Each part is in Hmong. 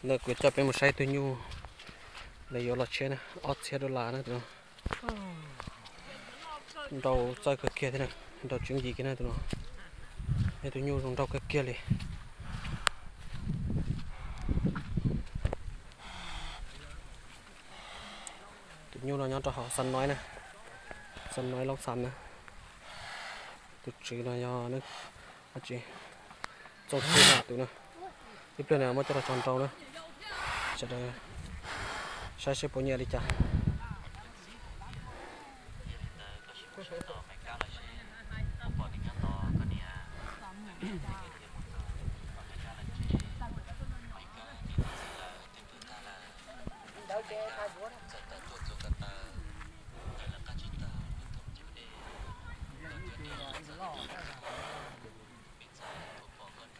Ntawm kuv coj peb mus saib tus nyuj lawv yuav los tshiab na, ob txhiab dollar na tus no. Nrau txawj kawg kiag thiab na, nrau tsis yooj yim kiag na tus no. Tus nyuj zoo nrau kawg kiag li. Tus nyuj no nyob rau hauv Xam Noib na, Xam Noib Loob Xam na. Tus tswv no yog tsis txooj xwb na tus na. Ib pliag no muab coj los tso nrau na, sawv daws saib seb puas nyiam li cas.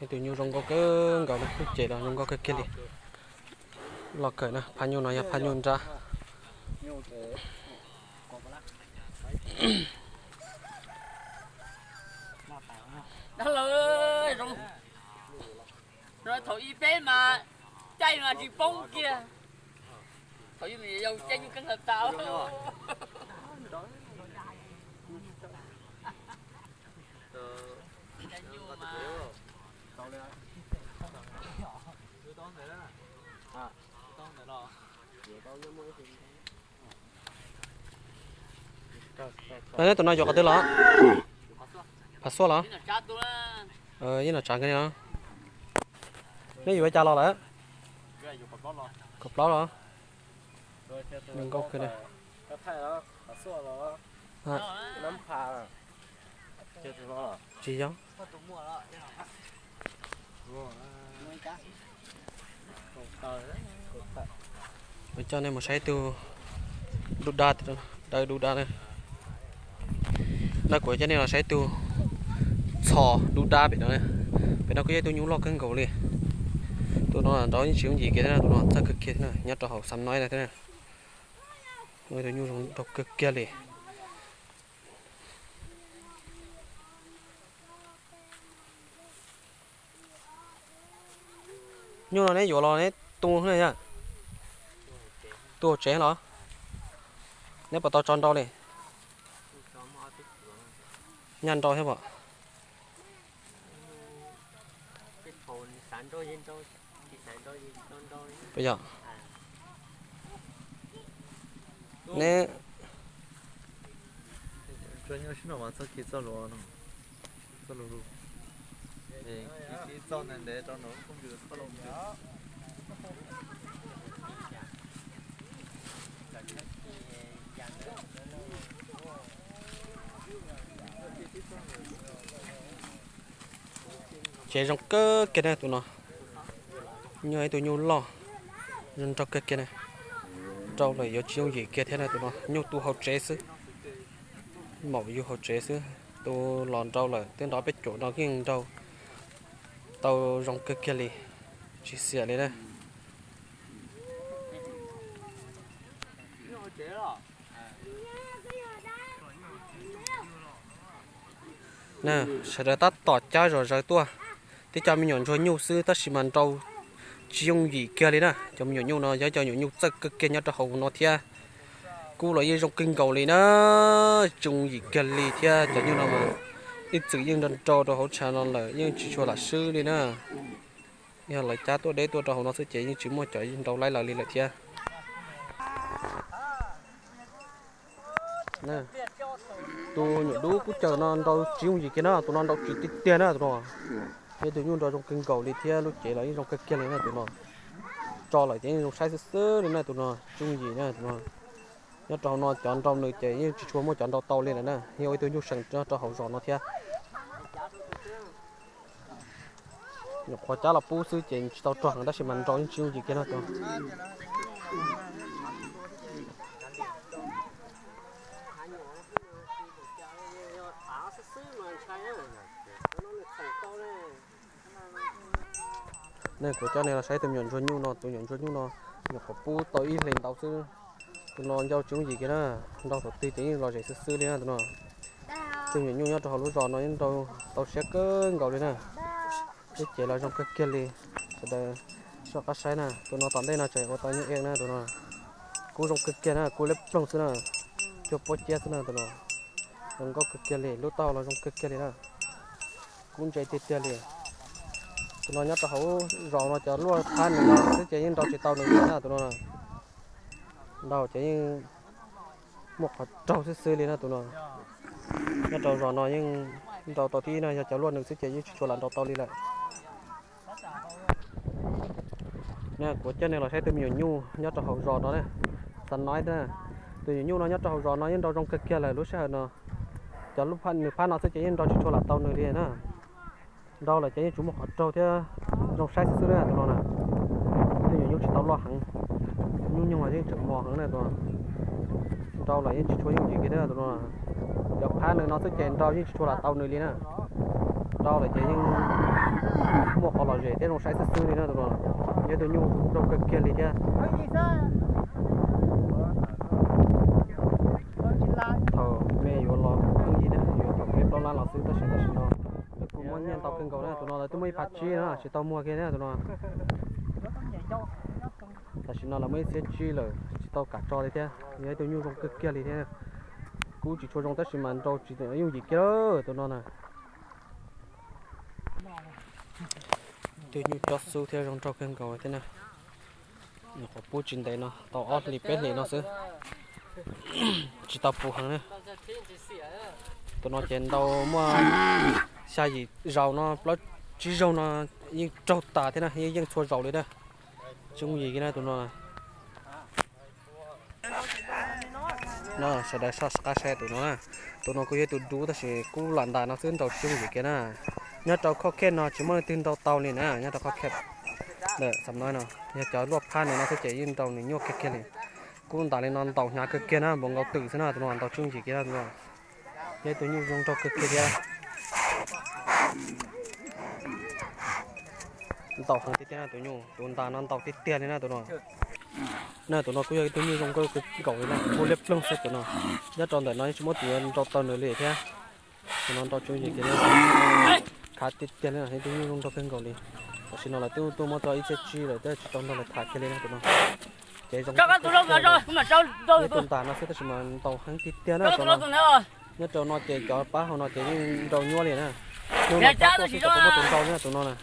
Ib tug nyuj zoo nkauj kawg nkaus na, lub cev los zoo nkauj kawg kiag li. Los kawm na, phaj nyuj no yog phaj nyuj nrab. Thaum ib peb mas caij mas tsis poob kiag. Thaum yus yau caij nyuj keeb has tas. Neb tus no yuav qhov twg los? Phav Xuaj los? Yeej nom tsav kawg li os. Neb yuav ua cas los lawm? Kaum plaub los? Zoo nkauj kawg li. Tsis yog. Kuv coj nej mus saib ib tug dub dab, dawb dub dab na. No kuv coj nej los saib ib tug txhos dub dab pem no. Pem no kuj yog ib tug nyuj loj kawg nkaus li. Tus no nrau yeej tsis yooj yim kiag thiab na, tus no txawj kawg kiag thiab na, nyob rau hauv Xam Noib no thiab na. Tus nyuj zoo nraug kawg kiag li. Nyuj no neb yuav los neb tu na yom? Tu hauv tsev los? Neb puas tau tso nrau li? Nyaj nrau thiab pom. Puas yog? Neb Tsev zoo kawg kiag na tus no. Nyuj ib tug nyuj loj, zoo nraug kawg kiag na. Nrau lawm yuav tsis yooj yim kiag thiab na tus no. Nyuj tu hauv tsev xwb, maum yug hauv tsev xwb. Tus los nrau lawm twb nrau peb caug no yeej nrau tau zoo kawg kiag li, tsis xiam li na. Sawv daws tab tom cab zom zaws tuaj, tib co me nyuam ntsuag nyuj xwb tab sis mas nrau tsis yooj yim kiag li na. Cov me nyuam nyuj no yog cov me nyuam nyuj txawj kawg kiag nyob rau hauv no thiab. Kub los yeej zoo kawg nkaus li na, tsis yooj yim kiag li thiab. Cov nyuj no mas ib txwm yeej nrau nrau rau hauv tshav no lawm yeej tsis tshua lam swb li na. Yog lawv cab tuaj deb tuaj rau hauv no xwb ces yeej tsis muaj cov nrau laib lawv li lawm thiab. Tus nyuam dub kub caws no nrau tsis yooj yim kiag na, tus no nrau tsis tiag tiag na tus no. Yog tus nyuj nrau zoo kawg nkaus li thiab lub cev los yeej zoo kawg kiag li na tus no. Tso lawm ces yeej zoo saib xwb xwb li na tus no, tsis yooj yim na tus no. Nyob rau hauv no cov nrau nws ces yeej tsis tshua muaj cov nrau tau li lawm na, yog ua ib tug nyuj seem nyob rau hauv zos no thiab. Nyuam qhuav cab los pub xwb ces tsis tau rog heev tab sis mas nrau yeej tsis yooj yim kiag no tus. Kuv coj nej los saib tus me nyuam ntsuag nyuj no, tus me nyuam ntsuag nyuj no nyuam qhuav pub tau ib hlis ntau xwb. Tus no ncau tsis yooj yim kiag na, nrau thaum twg ces yeej lom zem xwb xwb li na tus no. Tus me nyuam nyuj nyob rau hauv lub zos no yeej nrau tau siab kawg nkaus li na. Lub cev los zoo kawg kiag li, sawv daws Soj qab saib na, tus no tom ntej no tseem ua tau nyuj ev na tus no. Kub zoo kawg kiag na, kub liab ploog xwb na, cuag pob ciab xwb na tus no. Zoo nkauj kawg kiag li, lub taub hau los zoo kawg kiag li na. Kub ntse tiag tiag li. Tus no nyob rau hauv zos no cov luaj phab nws no xwb ces yeej nrau tsis tau nws li na tus no. Nrau ces yeej muaj qhov raug xwb xwb li na tus no. Nyob rau zos no yeej nrau tau tib no yog cov luaj nws xwb ces yeej tsis tshua lam nrau tau li lawm. Kuv coj nej los saib tus me nyuam nyuj nyob rau hauv zos no na, xav no na. Tus nyuam nyuj no nyob rau hauv zos no yeej nrau zoo kawg kiag lawm lub sij hawm no. Cov nws phab no xwb ces yeej nrau tsis tshua lam tau nws li na. Nrau lawm ces yeej tsuas muaj qhov raug thiab zoo saib xwb xwb na tus no na. Tus nyuam nyuj tsis tau loj heev, nyuj nyoog los yeej tseem mos heev na tus no. Nrau lawm yeej tsis tshua yooj yim kiag thiab tus no. Cov phab nws no xwb ces nrau yeej tsis tshua lam tau nws li na. Nrau lawm ces yeej muaj qhov lom zem thiab zoo saib xwb xwb li na tus no. Yog tus nyuj zoo kawg kiag li thiab. Thaum me yuav los pheej yig thiab, yuav thaum peb plaub lab los xwb tab sis tam sim no kuj muab nyiaj ntau kawg nkaus na tus no lawv twb muaj ib phav tsib na tsis tau muag kiag thiab tus no. Tam sim no lawv muaj ib txhiab tsib lawm tsis tau kam tso li thiab. Yog ib tug nyuj zoo kawg kiag li thiab. Kub tsis tshua zoo tab sis mas nrau tsis yooj yim kiag tus no na. Tus nyuj cob xub thiab zoo nraug kawg nkaus thiab na. Nyuam qhuav pub tsis ntev no tau ob hlis peb hlis no xwb, tsis tau puv heev na. Tus no ces nrau muaj xya yim zaus no plaub tsib zaug no yeej raug tas thiab na, yeej yeej txhua zaus li na. Tsis yooj yim kiag na tus no. No sawv daws soj qab saib tus no na. Tus no kuj yog tus dub tab sis kub lam ntas no xwb nrau tsis yooj yim kiag na. Nyob rau khoj khej no tsis muaj leej twg nrau tau li na nyob rau khoj khej. Xam no no yog cov luaj phab nws no xwb ces yeej nrau nws nyuaj kiag kiag li. Kub ntas li no ntaus hnyav kawg kiag na, npaum nkaus twm xwb na tus no nrau tsis yooj yim kiag na tus no. Yog ib tug nyuj zoo nraug kawg kiag thiab. Ntaus heev tiag tiag na tus nyuj, tus ntas no ntaus tiag tiag li na tus no. Na tus no kuj yog ib tug nyuj zoo nkauj kawg nkaus li na, kub liab ploog xwb tus no. Nyob rau ntawm no yeej tsis muaj tus yuav nrau tau nws li thiab. Tus no nrau tsis yooj yim kiag li, khav tiag tiag li, ib tug nyuj zoo nraug kawg nkaus li. Tam sim no lawv twb tuaj muab tau ib txhiab tsib lawm tab tsis tau nrog lawv tham kiag li na tus no. Ces zoo, ib tug ntas no xwb tab sis mas ntaus heev tiag tiag na tus no. Nyob rau no ces cov pab hauv no ces yeej nrau nyuaj li na. Hnub no pab tuaj xwb tsis tau muaj tus nrau li na tus no na.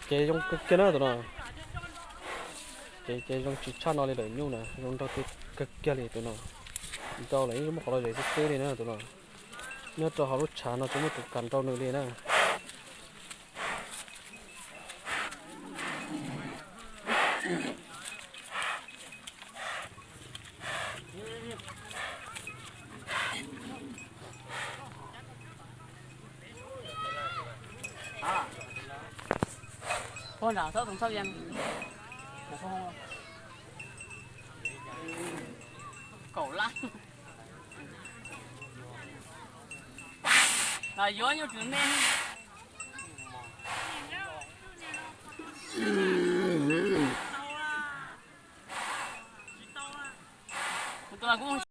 Ces zoo kawg kiag na tus no. Ces ces zoo tsis tshaj no li lawm nyuj na, zoo nraug kawg kiag li tus no. Nrau lawm yeej muaj qhov lom zem xwb xwb li na tus no. Nyob rau hauv lub tshav no tsis muaj tus kam nrau nws li na. Yuav nyuj tsis me.